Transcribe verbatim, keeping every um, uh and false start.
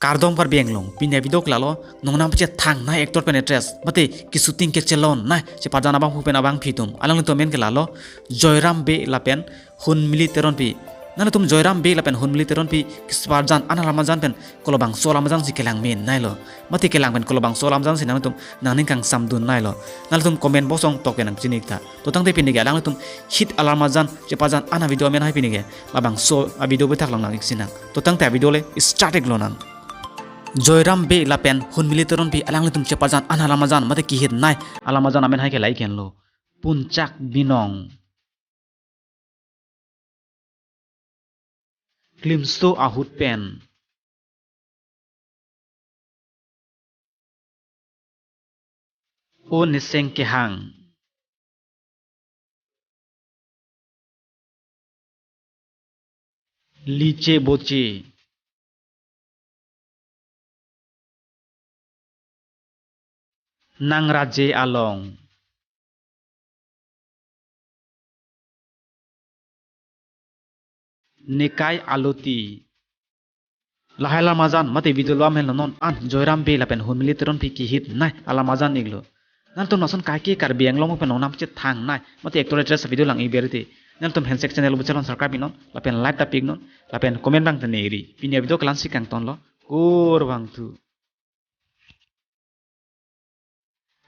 Kardom Karbi Anglong, pini avideo ke lalo, nongnam pachethang nai actor pen actress, mate keshooting kechelon nai, cheparjan abangphu pen abangpi atum. Alanglitum amen ke lalo, Joyram Bey lapen Hunmili Teronpi. Nanglitum Joyram Bey lapen Hunmili Teronpi kecheparjan an alam ajan pen kolobangso alam ajan si kelang men nailo. Mate kelang pen kolobangso alam ajan si nanglitum nangning kangsam dun nailo. Nanglitum comment box along tok pen nangchini-ik tha. To tangte pini ke alanglitum hit alam ajan cheparjan an avideo amen hai pini ke labangso avideo bethak long nang-ik sinang. To tangte avideo le start-ik lonang. Joyram Bey lapen Hunmili Teronpi alanglitum cheparjan an alam ajan mate kehit nai alam ajan amen hai ke la-ik henlo. Punchak Binong. Klimso ahut pen. O Niseng Kehang. Liche Boche. Nang Raje Along. Nekai Aloti. Lahai alam ajan mate video lo amen lo non an Joyram Bey lapen Hunmili Teronpi kehit nai alam ajan iklo. Nanglitum lason kaike Karbi Anglong pen nongnam chethang nai mate actor actress video lang-ik berti. Nanglitum handshake channel buchalon subscribe non lapen like ta pi-ik non lapen comment bang ta neri. Pini avideo ke la-an si kangtonlo. Kurvangthu.